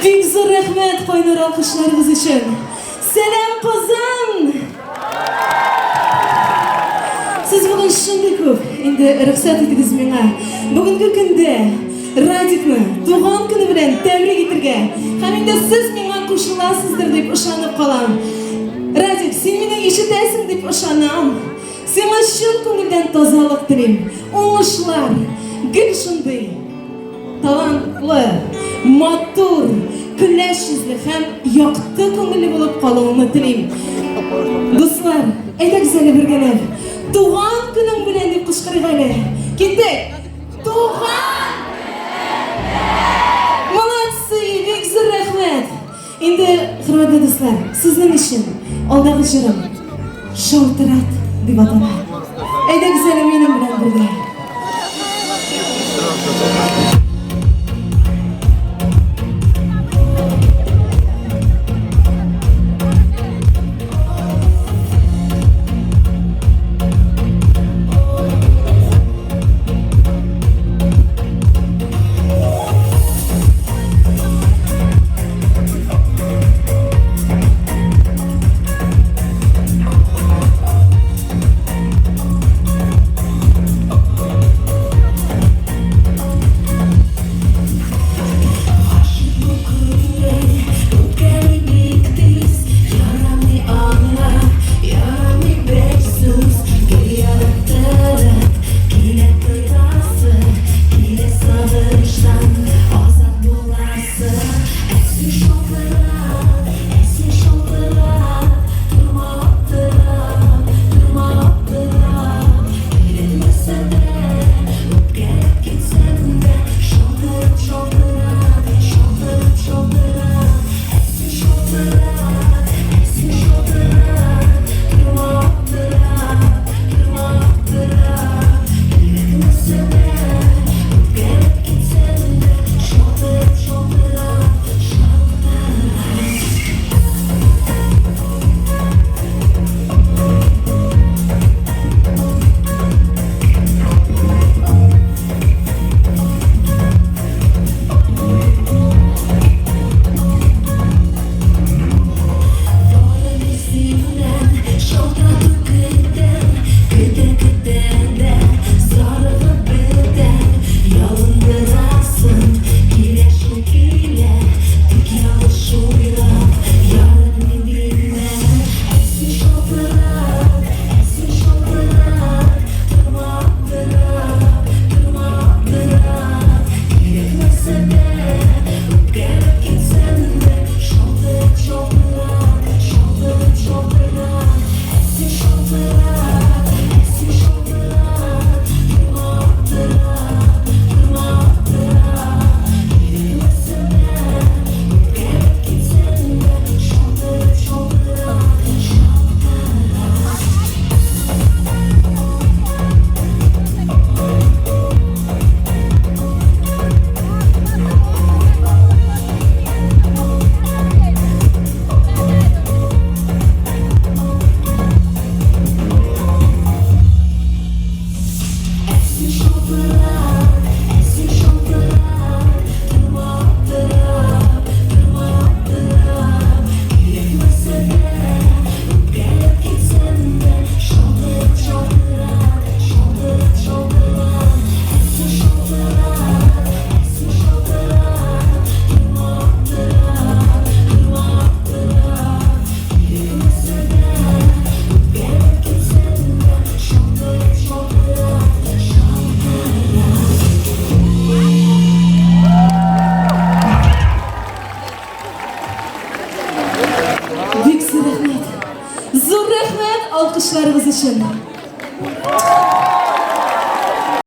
Бик зур рәхмәт кайнар алкышларыгыз өчен. Сәлам, Казан! Сез бүген шундый күп. Инде рөхсәт итегез миңа. Бүгенге көндә Радикны туган көне белән тәбрик итергә. Һәм инде сез миңа кушыласыздыр дип ышанып калам. Радик, син мине ишетәсең дип ышанам. Сиңа чын күңелдән тазалык телим. Уңышлар, гел шундый талантлы, матур, көләч йөзле һәм якты күңелле булып калуыңны телим. Дуслар, әйдәгез әле бергәләп. Туган көнең белән дип кычкырыйк әле. Киттек! Туган Молодцы, бик зур рәхмәт. Инде, хөрмәтле дуслар, сезнең өчен алдагы җырым Шалтырат дип атала. Әйдәгез әле минем белән бергә. Алкышларыгыз өчен.